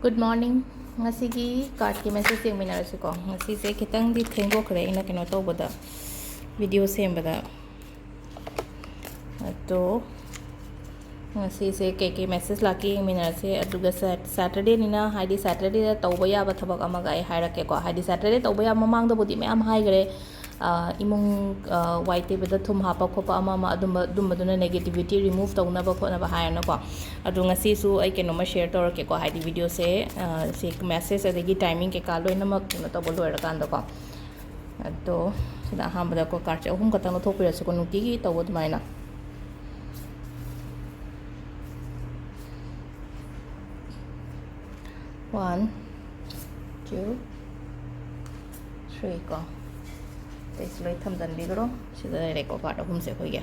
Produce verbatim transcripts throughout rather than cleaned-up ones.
Good morning. ꯉꯁꯤꯒꯤ cardꯀꯤ message ꯌꯦꯡꯃꯤꯟꯅꯔꯁꯤꯀꯣ. ꯉꯁꯤꯁꯦ ꯈꯤꯇꯪꯗꯤ ꯊꯦꯡꯗꯣꯛꯈ꯭ꯔꯦ ꯑꯩꯅ ꯀꯩꯅꯣ ꯇꯧꯕꯗ, video ꯁꯦꯝꯕꯗ. ꯑꯗꯣ ꯉꯁꯤꯁꯦ ꯀꯩꯀꯩ message ꯂꯥꯛꯀꯦ ꯌꯦꯡꯃꯤꯟꯅꯔꯁꯦ. ꯑꯗꯨꯒ Sat- Saturdayꯅꯤꯅ, ꯍꯥꯏꯗꯤ Saturdayꯗ ꯇꯧꯕ ꯌꯥꯕ ꯊꯕꯛ ꯑꯃꯒ ꯑꯩ ꯍꯥꯏꯔꯛꯀꯦꯀꯣ. ꯍꯥꯏꯗꯤ Saturday ꯇꯧꯕ ꯌꯥꯕ ꯃꯃꯥꯡꯗꯕꯨꯗꯤ ꯃꯌꯥꯝ ꯍꯥꯏꯈ꯭ꯔꯦ. ꯑ, ꯏꯃꯨꯡ, ꯑ, ꯋꯥꯏ ꯇꯩꯕꯗ ꯊꯨꯝ ꯍꯥꯞꯄ ꯈꯣꯠꯄ ꯑꯃ ꯑꯃ ꯑꯗꯨꯝꯕ, ꯑꯗꯨꯝꯕꯗꯨꯅ negativity remove ꯇꯧꯅꯕ ꯈꯣꯠꯅꯕ ꯍꯥꯏꯔꯅꯀꯣ. ꯑꯗꯣ ꯉꯁꯤꯁꯨ ꯑꯩ ꯀꯩꯅꯣꯝꯃ share ꯇꯧꯔꯛꯀꯦꯀꯣ. ꯍꯥꯏꯗꯤ videoꯁꯦ, ꯑ, ꯁꯤ message ꯑꯗꯒꯤ timing ꯀꯩꯀꯥ ꯂꯣꯏꯅꯃꯛ ꯀꯩꯅꯣ ꯇꯧꯕ ꯂꯣꯏꯔꯀꯥꯟꯗꯀꯣ. ꯑꯗꯣ ꯁꯤꯗ ꯑꯍꯥꯟꯕꯗꯀꯣ cardꯁꯦ ꯑꯍꯨꯝ ꯈꯛꯇꯪ ꯂꯧꯊꯣꯛꯄꯤꯔꯁꯤꯀꯣ, ꯅꯨꯡꯇꯤꯒꯤ ꯇꯧꯕ ꯑꯗꯨꯃꯥꯏꯅ. One, two, three ꯀꯣ. ꯑꯇꯩꯁꯨ ꯂꯣꯏ ꯊꯝꯖꯤꯟꯕꯤꯈ꯭ꯔꯣ. ꯁꯤꯗ ꯂꯩꯔꯦꯀꯣ card ꯑꯍꯨꯝꯁꯦ ꯑꯩꯈꯣꯏꯒꯤ.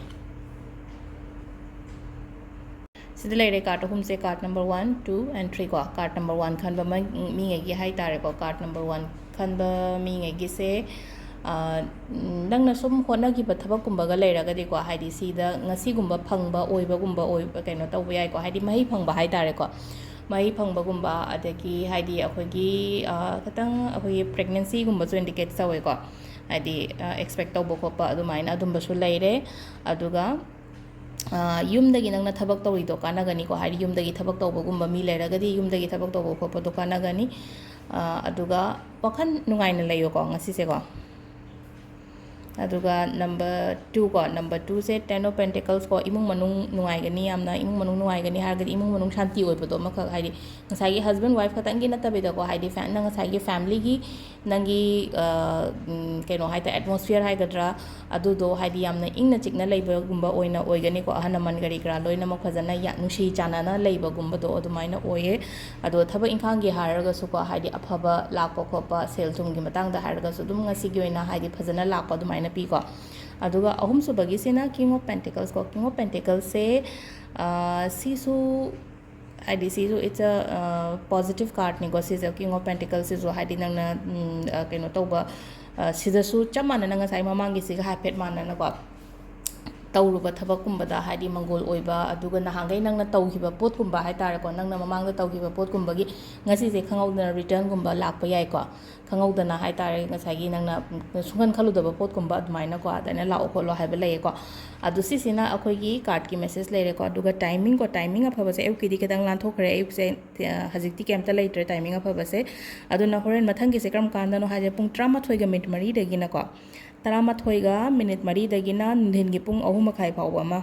ꯁꯤꯗ ꯂꯩꯔꯦ card ꯑꯍꯨꯝꯁꯦ, card number one, two and three ꯀꯣ. Card number one ꯈꯟꯕ ꯃ-, ꯃꯤꯉꯩꯒꯤ ꯍꯥꯏ ꯇꯥꯔꯦꯀꯣ. Card number one ꯈꯟꯕ ꯃꯤꯉꯩꯒꯤꯁꯦ, ꯑ, ꯅꯪꯅ ꯁꯨꯝ ꯍꯣꯠꯅꯈꯤꯕ ꯊꯕꯛꯀꯨꯝꯕꯒ ꯂꯩꯔꯒꯗꯤꯀꯣ, ꯍꯥꯏꯗꯤ ꯁꯤꯗ ꯉꯁꯤꯒꯨꯝꯕ ꯐꯪꯕ ꯑꯣꯏꯕꯒꯨꯝꯕ ꯑꯣꯏꯕ, ꯀꯩꯅꯣ ꯇꯧꯕ ꯌꯥꯏꯀꯣ, ꯍꯥꯏꯗꯤ ꯃꯍꯩ ꯐꯪꯕ ꯍꯥꯏ ꯇꯥꯔꯦꯀꯣ. ꯃꯍꯩ ꯐꯪꯕꯒꯨꯝꯕ, ꯑꯗꯒꯤ ꯍꯥꯏꯗꯤ ꯑꯩꯈꯣꯏꯒꯤ, ꯑ, ꯈꯤꯇꯪ ꯑꯩꯈꯣꯏꯒꯤ pregnancyꯒꯨꯝꯕꯁꯨ indicate ꯇꯧꯋꯦꯀꯣ. ꯍꯥꯏꯗꯤ, ꯑ, expect ꯇꯧꯕ ꯈꯣꯠꯄ ꯑꯗꯨꯃꯥꯏꯅ ꯑꯗꯨꯝꯕꯁꯨ ꯂꯩꯔꯦ. ꯑꯗꯨꯒ, ꯑ, ꯌꯨꯝꯗꯒꯤ ꯅꯪꯅ ꯊꯕꯛ ꯇꯧꯔꯤꯗꯣ ꯀꯥꯟꯅꯒꯅꯤꯀꯣ. ꯍꯥꯏꯗꯤ ꯌꯨꯝꯗꯒꯤ ꯊꯕꯛ ꯇꯧꯕꯒꯨꯝꯕ ꯃꯤ ꯂꯩꯔꯒꯗꯤ ꯌꯨꯝꯗꯒꯤ ꯊꯕꯛ ꯇꯧꯕ ꯈꯣꯠꯄꯗꯣ ꯀꯥꯟꯅꯒꯅꯤ. ꯑ, ꯑꯗꯨꯒ ꯋꯥꯈꯜ ꯅꯨꯡꯉꯥꯏꯅ ꯂꯩꯌꯣꯀꯣ ꯉꯁꯤꯁꯦꯀꯣ. ꯑꯗꯨꯒ number two ꯀꯣ, number twoꯁꯦ, Ten of Pentacles ꯀꯣ, ꯏꯃꯨꯡ ꯃꯅꯨꯡ ꯅꯨꯡꯉꯥꯏꯒꯅꯤ, ꯌꯥꯝꯅ ꯏꯃꯨꯡ ꯃꯅꯨꯡ ꯅꯨꯡꯉꯥꯏꯒꯅꯤ ꯍꯥꯏꯔꯒꯗꯤ ꯏꯃꯨꯡ ꯃꯅꯨꯡ ꯁꯥꯟꯇꯤ ꯑꯣꯏꯕꯗꯣ ꯑꯃꯈꯛ, ꯍꯥꯏꯗꯤ ꯉꯁꯥꯏꯒꯤ husband wife ꯈꯛꯇꯪꯒꯤ ꯅꯠꯇꯕꯤꯗꯀꯣ, ꯍꯥꯏꯗꯤ fa-, ꯅꯪ ꯉꯁꯥꯏꯒꯤ familyꯒꯤ ꯅꯪꯒꯤ, ꯑ, ꯎꯝ, ꯀꯩꯅꯣ ꯍꯥꯏꯇꯥꯔꯦ, atmosphere ꯍꯥꯏꯒꯗ꯭ꯔꯥ, ꯑꯗꯨꯗꯣ ꯍꯥꯏꯗꯤ ꯌꯥꯝꯅ ꯏꯪꯅ ꯆꯤꯛꯅ ꯂꯩꯕꯒꯨꯝꯕ ꯑꯣꯏꯅ ꯑꯣꯏꯒꯅꯤꯀꯣ. ꯑꯍꯜ ꯂꯃꯟ ꯀꯔꯤ ꯀꯔꯥ ꯂꯣꯏꯅꯃꯛ ꯐꯖꯅ ꯌꯥ-, ꯅꯨꯡꯁꯤ ꯆꯥꯟꯅꯅ ꯂꯩꯕꯒꯨꯝꯕꯗꯣ ꯑꯗꯨꯃꯥꯏꯅ ꯑꯣꯏꯌꯦ. ꯑꯗꯣ ꯊꯕꯛ ꯏꯪꯈꯥꯡꯒꯤ ꯍꯥꯏꯔꯒꯁꯨꯀꯣ, ꯍꯥꯏꯗꯤ ꯑꯐꯕ ꯂꯥꯛꯄ ꯈꯣꯠꯄ, ꯁꯦꯜ ꯊꯨꯝꯒꯤ ꯃꯇꯥꯡꯗ ꯍꯥꯏꯔꯒꯁꯨ ꯑꯗꯨꯝ ꯉꯁꯤꯒꯤ ꯑꯣꯏꯅ ꯍꯥꯏꯗꯤ ꯐꯖꯅ ꯂꯥꯛꯄ ꯑꯗꯨꯃꯥꯏꯅ ꯄꯤꯀꯣ. ꯑꯗꯨꯒ ꯑꯍꯨꯝꯁꯨꯕꯒꯤꯁꯤꯅ King of Pentacles ꯀꯣ. King of Pentaclesꯁꯦ, ꯑ, ꯁꯤꯁꯨ ꯍꯥꯏꯗꯤ ꯁꯤꯁꯨ it's a, ꯑ, positive cardꯅꯤꯀꯣ. ꯁꯤꯁꯦ King of Pentaclesꯁꯤꯁꯨ ꯍꯥꯏꯗꯤ ꯅꯪꯅ, ꯎꯝ, ꯑ, ꯀꯩꯅꯣ ꯇꯧꯕ, ꯑ, ꯁꯤꯗꯁꯨ ꯆꯞ ꯃꯥꯟꯅꯅ ꯉꯁꯥꯏ ꯃꯃꯥꯡꯒꯤꯁꯤꯒ ꯍꯥꯏꯐꯦꯠ ꯃꯥꯟꯅꯅꯀꯣ, ꯇꯧꯔꯨꯕ ꯊꯕꯛꯀꯨꯝꯕꯗ ꯍꯥꯏꯗꯤ ꯃꯪꯒꯣꯜ ꯑꯣꯏꯕ, ꯑꯗꯨꯒ ꯅꯍꯥꯟꯈꯩ ꯅꯪꯅ ꯇꯧꯈꯤꯕ ꯄꯣꯠꯀꯨꯝꯕ ꯍꯥꯏ ꯇꯥꯔꯦꯀꯣ, ꯅꯪꯅ ꯃꯃꯥꯡꯗ ꯇꯧꯈꯤꯕ ꯄꯣꯠꯀꯨꯝꯕꯒꯤ ꯉꯁꯤꯁꯦ ꯈꯪꯍꯧꯗꯅ ꯔꯤꯇꯔꯟꯒꯨꯝꯕ ꯂꯥꯛꯄ ꯌꯥꯏꯀꯣ꯫ ꯈꯪꯍꯧꯗꯅ ꯍꯥꯏ ꯇꯥꯔꯦ, ꯉꯁꯥꯏꯒꯤ ꯅꯪꯅ ꯁꯨꯡꯈꯟ ꯈꯜꯂꯨꯗꯕ ꯄꯣꯠꯀꯨꯝꯕ ꯑꯗꯨꯃꯥꯏꯅꯀꯣ, ꯑꯗꯨꯃꯥꯏꯅ ꯂꯥꯛꯑꯣ ꯈꯣꯠꯂꯣ ꯍꯥꯏꯕ ꯂꯩꯌꯦꯀꯣ꯫ ꯑꯗꯨ ꯁꯤꯁꯤꯅ ꯑꯩꯈꯣꯏꯒꯤ ꯀꯥꯔꯠꯀꯤ ꯃꯦꯁꯦꯖ ꯂꯩꯔꯦꯀꯣ꯫ ꯑꯗꯨꯒ ꯇꯥꯏꯃꯤꯡꯀꯣ, ꯇꯥꯏꯃꯤꯡ ꯑꯐꯕꯁꯦ ꯑꯌꯨꯛꯀꯤꯗꯤ ꯈꯤꯇꯪ ꯂꯥꯟꯊꯣꯛꯈ꯭ꯔꯦ, ꯑꯌꯨꯛꯁꯦ ꯍꯧꯖꯤꯛꯇꯤ ꯀꯩꯝꯇ ꯂꯩꯇ꯭ꯔꯦ ꯇꯥꯏꯃꯤꯡ ꯑꯐꯕꯁꯦ꯫ ꯑꯗꯨꯅ ꯍꯣꯔꯦꯟ ꯃꯊꯪꯒꯤꯁꯦ ꯀꯔꯝ ꯀꯥꯟꯗꯅꯣ ꯍꯥꯏꯁꯦ, ꯄꯨꯡ ꯇꯔꯥꯃꯥꯊꯣꯏꯒ ꯃꯤꯅꯤꯠ ꯃꯔꯤꯗꯒꯤꯅꯀꯣ, ꯇꯔꯥꯃꯥꯊꯣꯏꯒ ꯃꯤꯅꯤꯠ ꯃꯔꯤꯗꯒꯤꯅ ꯅꯨꯡꯊꯤꯟꯒꯤ ꯄꯨꯡ ꯑꯍꯨꯝ ꯃꯈꯥꯏ ꯐꯥꯎꯕ ꯑꯃ,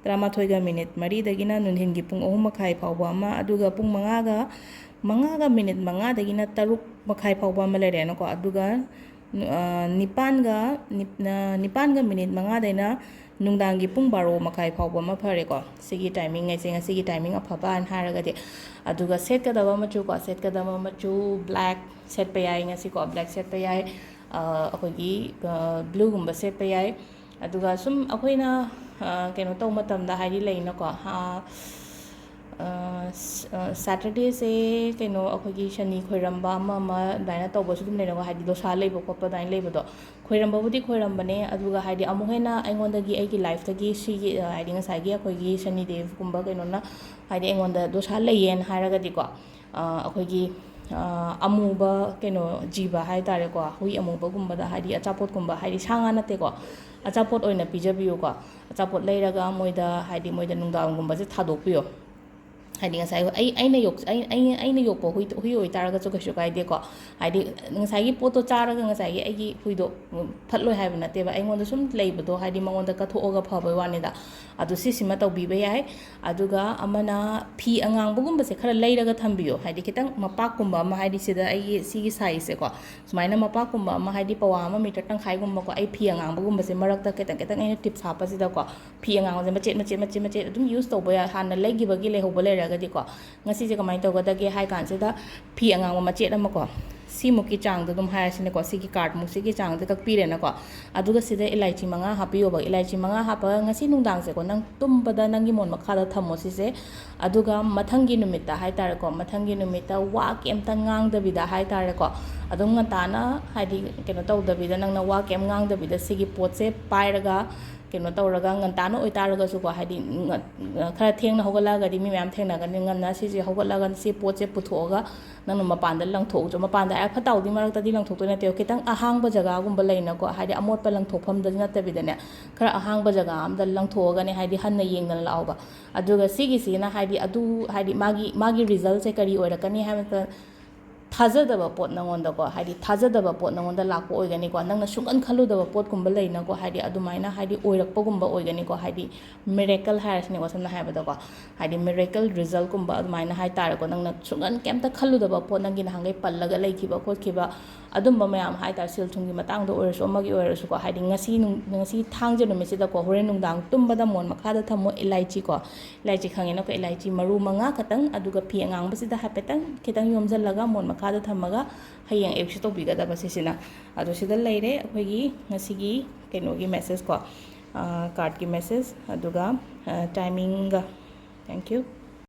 ꯇꯔꯥꯃꯥꯊꯣꯏꯒ ꯃꯤꯅꯤꯠ ꯃꯔꯤꯗꯒꯤꯅ ꯅꯨꯡꯊꯤꯟꯒꯤ ꯄꯨꯡ ꯑꯍꯨꯝ ꯃꯈꯥꯏ ꯐꯥꯎꯕ ꯑꯃ, ꯑꯗꯨꯒ ꯄꯨꯡ ꯃꯉꯥꯒ, ꯃꯉꯥꯒ ꯃꯤꯅꯤꯠ ꯃꯉꯥꯗꯒꯤꯅ ꯇꯔꯨꯛ ꯃꯈꯥꯏ ꯐꯥꯎꯕ ꯑꯃ ꯂꯩꯔꯦꯅꯀꯣ꯫ ꯑꯗꯨꯒ, ꯑ, ꯅꯤꯄꯥꯟꯒ, ꯅꯤꯞ-, ꯑ, ꯅꯤꯄꯥꯟꯒ ꯃꯤꯅꯤꯠ ꯃꯉꯥꯗꯩꯅ ꯅꯨꯡꯗꯥꯡꯒꯤ ꯄꯨꯡ ꯕꯥꯔꯣ ꯃꯈꯥꯏ ꯐꯥꯎꯕ ꯑꯃ ꯐꯔꯦꯀꯣ꯫ ꯁꯤꯒꯤ ꯇꯥꯏꯃꯤꯡ ꯍꯥꯏꯁꯦ, ꯉꯁꯤꯒꯤ ꯇꯥꯏꯃꯤꯡ ꯑꯐꯕ ꯍꯥꯏꯅ ꯍꯥꯏꯔꯒꯗꯤ꯫ ꯑꯗꯨꯒ ꯁꯦꯠꯀꯗꯕ ꯃꯆꯨꯀꯣ, ꯁꯦꯠꯀꯗꯕ ꯃꯆꯨ ꯕ꯭ꯂꯦꯛ ꯁꯦꯠꯄ ꯌꯥꯏ ꯉꯁꯤꯀꯣ, ꯕ꯭ꯂꯦꯛ ꯁꯦꯠꯄ ꯌꯥꯏ, ꯑ, ꯑꯩꯈꯣꯏꯒꯤ, ꯑ, ꯕ꯭ꯂꯨꯒꯨꯝꯕ ꯁꯦꯠꯄ ꯌꯥꯏ꯫ ꯑꯗꯨꯒ ꯁꯨꯝ ꯑꯩꯈꯣꯏꯅ, ꯑ, ꯀꯩꯅꯣ ꯇꯧꯕ ꯃꯇꯝꯗ ꯍꯥꯏꯗꯤ ꯂꯩꯅꯀꯣ, ꯑ, ꯑ, ꯁ-, ꯑ, ꯁꯦꯇꯔꯗꯦꯁꯦ ꯀꯩꯅꯣ ꯑꯩꯈꯣꯏꯒꯤ ꯁꯅꯤ ꯈꯣꯏꯔꯝꯕ ꯑꯃ ꯑꯃ ꯑꯗꯨꯃꯥꯏꯅ ꯇꯧꯕꯁꯨ ꯑꯗꯨꯝ ꯂꯩꯅꯀꯣ, ꯍꯥꯏꯗꯤ ꯗꯣꯁꯥ ꯂꯩꯕ ꯈꯣꯠꯄ ꯑꯗꯨꯃꯥꯏꯅ ꯂꯩꯕꯗꯣ꯫ ꯈꯣꯏꯔꯝꯕꯕꯨꯗꯤ ꯈꯣꯏꯔꯝꯕꯅꯦ, ꯑꯗꯨꯒ ꯍꯥꯏꯗꯤ ꯑꯃꯨꯛ ꯍꯦꯟꯅ ꯑꯩꯉꯣꯟꯗꯒꯤ ꯑꯩꯒꯤ ꯂꯥꯏꯐꯇꯒꯤ ꯁꯤꯒꯤ, ꯑ, ꯍꯥꯏꯗꯤ ꯉꯁꯥꯏꯒꯤ ꯑꯩꯈꯣꯏꯒꯤ ꯁꯅꯤ ꯗꯦꯕꯀꯨꯝꯕ ꯀꯩꯅꯣꯅ ꯍꯥꯏꯗꯤ ꯑꯩꯉꯣꯟꯗ ꯗꯣꯁꯥ ꯂꯩꯌꯦꯅ ꯍꯥꯏꯔꯒꯗꯤꯀꯣ, ꯑ, ꯑꯩꯈꯣꯏꯒꯤ, ꯑ, ꯑꯃꯨꯕ ꯀꯩꯅꯣ ꯖꯤꯕ ꯍꯥꯏ ꯇꯥꯔꯦꯀꯣ, ꯍꯨꯏ ꯑꯃꯨꯕꯒꯨꯝꯕꯗ ꯍꯥꯏꯗꯤ ꯑꯆꯥꯄꯣꯠꯀꯨꯝꯕ, ꯍꯥꯏꯗꯤ ꯁꯥ ꯉꯥ ꯅꯠꯇꯦꯀꯣ, ꯑꯆꯥꯄꯣꯠ ꯑꯣꯏꯅ ꯄꯤꯖꯕꯤꯌꯨꯀꯣ꯫ ꯑꯆꯥꯄꯣꯠ ꯂꯩꯔꯒ ꯃꯣꯏꯗ, ꯍꯥꯏꯗꯤ ꯃꯣꯏꯗ ꯅꯨꯡꯗꯥꯡꯒꯨꯝꯕꯁꯦ ꯊꯥꯗꯣꯛꯄꯤꯌꯣ꯫ ꯍꯥꯏꯗꯤ ꯉꯁꯥꯏ ꯑꯩ, ꯑꯩꯅ ꯌꯣꯛ-, ꯑꯩ, ꯑꯩ, ꯑꯩꯅ ꯌꯣꯛꯄ ꯍꯨꯏ, ꯍꯨꯏ ꯑꯣꯏꯇꯥꯔꯒꯁꯨ ꯀꯩꯁꯨ ꯀꯥꯏꯗꯦꯀꯣ꯫ ꯍꯥꯏꯗꯤ ꯉꯁꯥꯏꯒꯤ ꯄꯣꯠꯇꯣ ꯆꯥꯔꯒ ꯉꯁꯥꯏꯒꯤ ꯑꯩꯒꯤ ꯍꯨꯏꯗꯣ, ꯎꯝ, ꯐꯠꯂꯣꯏ ꯍꯥꯏꯕ ꯅꯠꯇꯦꯕ, ꯑꯩꯉꯣꯟꯗ ꯁꯨꯝ ꯂꯩꯕꯗꯣ ꯍꯥꯏꯗꯤ ꯃꯉꯣꯟꯗ ꯀꯠꯊꯣꯛꯑꯒ ꯐꯕꯩ ꯋꯥꯅꯤꯗ꯫ ꯑꯗꯨ ꯁꯤꯁꯤꯃ ꯇꯧꯕꯤꯕ ꯌꯥꯏ꯫ ꯑꯗꯨꯒ ꯑꯃꯅ ꯐꯤ ꯑꯉꯥꯡꯕꯒꯨꯝꯕꯁꯦ ꯈꯔ ꯂꯩꯔꯒ ꯊꯝꯕꯤꯌꯣ, ꯍꯥꯏꯗꯤ ꯈꯤꯇꯪ ꯃꯄꯥꯛꯀꯨꯝꯕ ꯑꯃ, ꯍꯥꯏꯗꯤ ꯁꯤꯗ ꯑꯩꯒꯤ ꯁꯤꯒꯤ ꯁꯥꯏꯖꯁꯦꯀꯣ, ꯁꯨꯃꯥꯏꯅ ꯃꯄꯥꯛꯀꯨꯝꯕ ꯑꯃ, ꯍꯥꯏꯗꯤ ꯄꯋꯥ ꯑꯃ ꯃꯤꯇꯔ ꯇꯪꯈꯥꯏꯒꯨꯝꯕꯀꯣ, ꯑꯩ ꯐꯤ ꯑꯉꯥꯡꯕꯒꯨꯝꯕꯁꯦ ꯃꯔꯛꯇ ꯈꯤꯇꯪ ꯈꯤꯇꯪ ꯑꯩꯅ ꯇꯤꯞꯁ ꯍꯥꯞꯄꯁꯤꯗꯀꯣ, ꯐꯤ ꯑꯉꯥꯡꯕꯁꯦ ꯃꯆꯦꯠ ꯃꯆꯦꯠ ꯃꯆꯦꯠ ꯃꯆꯦꯠ ꯑꯗꯨꯝ ꯌꯨꯁ ꯇꯧꯕ ꯌꯥꯏ, ꯍꯥꯟꯅ ꯂꯩꯈꯤꯕꯒꯤ ꯂꯩꯍꯧꯕ ꯂꯩꯔꯒꯗꯤꯀꯣ꯫ ꯉꯁꯤꯁꯦ ꯀꯃꯥꯏꯅ ꯇꯧꯒꯗꯒꯦ ꯍꯥꯏ ꯀꯥꯟꯁꯤꯗ, ꯐꯤ ꯑꯉꯥꯡꯕ ꯃꯆꯦꯠ ꯑꯃꯀꯣ, ꯁꯤꯃꯨꯛꯀꯤ ꯆꯥꯡꯗ ꯑꯗꯨꯝ ꯍꯥꯏꯔꯁꯤꯅꯦꯀꯣ, ꯁꯤꯒꯤ ꯀꯥꯔꯠꯃꯨꯛꯁꯤꯒꯤ ꯆꯥꯡꯁꯦ ꯀꯛꯄꯤꯔꯦꯅꯀꯣ꯫ ꯑꯗꯨꯒ ꯁꯤꯗ ꯏꯂꯥꯏꯆꯤ ꯃꯉꯥ ꯍꯥꯞꯄꯤꯌꯣꯕ꯫ ꯏꯂꯥꯏꯆꯤ ꯃꯉꯥ ꯍꯥꯞꯄꯒ ꯉꯁꯤ ꯅꯨꯡꯗꯥꯡꯁꯦꯀꯣ, ꯅꯪ ꯇꯨꯝꯕꯗ ꯅꯪꯒꯤ ꯃꯣꯟ ꯃꯈꯥꯗ ꯊꯝꯃꯣ ꯁꯤꯁꯦ꯫ ꯑꯗꯨꯒ ꯃꯊꯪꯒꯤ ꯅꯨꯃꯤꯠꯇ ꯍꯥꯏ ꯇꯥꯔꯦꯀꯣ, ꯃꯊꯪꯒꯤ ꯅꯨꯃꯤꯠꯇ ꯋꯥ ꯀꯩꯝꯇ ꯉꯥꯡꯗꯕꯤꯗ ꯍꯥꯏ ꯇꯥꯔꯦꯀꯣ, ꯑꯗꯨꯝ ꯉꯟꯇꯥꯅ, ꯍꯥꯏꯗꯤ ꯀꯩꯅꯣ ꯇꯧꯗꯕꯤꯗ, ꯅꯪꯅ ꯋꯥ ꯀꯩꯝ ꯉꯥꯡꯗꯕꯤꯗ ꯁꯤꯒꯤ ꯄꯣꯠꯁꯦ ꯄꯥꯏꯔꯒ ꯀꯩꯅꯣ ꯇꯧꯔꯒ ꯉꯟꯇꯥꯅ ꯑꯣꯏꯇꯥꯔꯒꯁꯨꯀꯣ, ꯍꯥꯏꯗꯤ ꯈꯔ ꯊꯦꯡꯅ ꯍꯧꯒꯠꯂꯛꯑꯒꯗꯤ ꯃꯤ ꯃꯌꯥꯝ ꯊꯦꯡꯅꯒꯅꯤ꯫ ꯉꯟꯅ ꯁꯤꯁꯦ ꯍꯧꯒꯠꯂꯒ ꯁꯤ ꯄꯣꯠꯁꯦ ꯄꯨꯊꯣꯛꯑꯒ ꯅꯪꯅ ꯃꯄꯥꯟꯗ ꯂꯪꯊꯣꯛꯎꯆꯣ꯫ ꯃꯄꯥꯟꯗ ꯍꯥꯏꯔ ꯐꯠꯇ ꯍꯥꯎꯗꯤ ꯃꯔꯛꯇꯗꯤ ꯂꯪꯊꯣꯛꯇꯣꯏ ꯅꯠꯇꯦꯕ, ꯈꯤꯇꯪ ꯑꯍꯥꯡꯕ ꯖꯒꯥꯒꯨꯝꯕ ꯂꯩꯅꯀꯣ, ꯍꯥꯏꯗꯤ ꯑꯃꯣꯠꯄ ꯂꯪꯊꯣꯛꯐꯝꯗ ꯅꯠꯇꯕꯤꯗꯅꯦ, ꯈꯔ ꯑꯍꯥꯡꯕ ꯖꯒꯥ ꯑꯃꯗ ꯂꯪꯊꯣꯛꯑꯒꯅꯦ, ꯍꯥꯏꯗꯤ ꯍꯟꯅ ꯌꯦꯡꯗꯅ ꯂꯥꯛꯑꯣꯕ꯫ ꯑꯗꯨꯒ ꯁꯤꯒꯤꯁꯤꯅ ꯍꯥꯏꯗꯤ ꯑꯗꯨ ꯍꯥꯏꯗꯤ ꯃꯥꯒꯤ ꯃꯥꯒꯤ ꯔꯤꯖꯜꯁꯦ ꯀꯔꯤ ꯑꯣꯏꯔꯛꯀꯅꯤ ꯍꯥꯏꯕ ꯃꯇꯝꯗ, ꯊꯥꯖꯗꯕ ꯄꯣꯠ ꯅꯪꯉꯣꯟꯗꯀꯣ, ꯍꯥꯏꯗꯤ ꯊꯥꯖꯗꯕ ꯄꯣꯠ ꯅꯪꯉꯣꯟꯗ ꯂꯥꯛꯄ ꯑꯣꯏꯒꯅꯤꯀꯣ꯫ ꯅꯪꯅ ꯁꯨꯡꯈꯟ ꯈꯜꯂꯨꯗꯕ ꯄꯣꯠꯀꯨꯝꯕ ꯂꯩꯅꯀꯣ, ꯍꯥꯏꯗꯤ ꯑꯗꯨꯃꯥꯏꯅ ꯍꯥꯏꯗꯤ ꯑꯣꯏꯔꯛꯄꯒꯨꯝꯕ ꯑꯣꯏꯒꯅꯤꯀꯣ꯫ ꯍꯥꯏꯗꯤ ꯃꯤꯔꯦꯀꯜ ꯍꯥꯏꯔꯁꯤꯅꯦꯀꯣ, ꯁꯝꯅ ꯍꯥꯏꯕꯗꯀꯣ, ꯍꯥꯏꯗꯤ ꯃꯤꯔꯦꯀꯜ ꯔꯤꯖꯜꯀꯨꯝꯕ ꯑꯗꯨꯃꯥꯏꯅ ꯍꯥꯏꯇꯥꯔꯦꯀꯣ꯫ ꯅꯪꯅ ꯁꯨꯡꯈꯟ ꯀꯩꯝꯇ ꯈꯜꯂꯨꯗꯕ ꯄꯣꯠ, ꯅꯪꯒꯤ ꯅꯍꯥꯟꯈꯩ ꯄꯜꯂꯒ ꯂꯩꯈꯤꯕ ꯈꯣꯠꯈꯤꯕ ꯑꯗꯨꯝꯕ ꯃꯌꯥꯝ ꯍꯥꯏꯇꯥꯔꯦ, ꯁꯦꯜ ꯊꯨꯝꯒꯤ ꯃꯇꯥꯡꯗ ꯑꯣꯏꯔꯁꯨ, ꯑꯃꯒꯤ ꯑꯣꯏꯔꯁꯨꯀꯣ, ꯍꯥꯏꯗꯤ ꯉꯁꯤ ꯅꯨꯡ-, ꯉꯁꯤ ꯊꯥꯡꯖ ꯅꯨꯃꯤꯠꯁꯤꯗꯀꯣ, ꯍꯣꯔꯦꯟ ꯅꯨꯡꯗꯥꯡ ꯇꯨꯝꯕꯗ ꯃꯣꯟ ꯃꯈꯥꯗ ꯊꯝꯃꯣ ꯏꯂꯥꯏꯆꯤꯀꯣ꯫ ꯏꯂꯥꯏꯆꯤ ꯈꯪꯉꯦꯅꯀꯣ, ꯏꯂꯥꯏꯆꯤ ꯃꯔꯨ ꯃꯉꯥ ꯈꯛꯇꯪ, ꯑꯗꯨꯒ ꯐꯤ ꯑꯉꯥꯡꯕꯁꯤꯗ ꯍꯥꯏꯐꯦꯠꯇꯪ ꯈꯤꯇꯪ ꯌꯣꯝꯁꯤꯜꯂꯒ ꯃꯣꯟ ꯃꯈꯥꯗ ꯊꯝꯃꯒ ꯍꯌꯦꯡ ꯑꯌꯨꯛꯁꯤ ꯇꯧꯕꯤꯒꯗꯕ ꯁꯤꯁꯤꯅ꯫ ꯑꯗꯣ ꯁꯤꯗ ꯂꯩꯔꯦ ꯑꯩꯈꯣꯏꯒꯤ ꯉꯁꯤꯒꯤ ꯀꯩꯅꯣꯒꯤ ꯃꯦꯁꯦꯖꯀꯣ, ꯀꯥꯔꯠꯀꯤ ꯃꯦꯁꯦꯖ, ꯑꯗꯨꯒ ꯇꯥꯏꯃꯤꯡꯒ꯫ Thank you꯫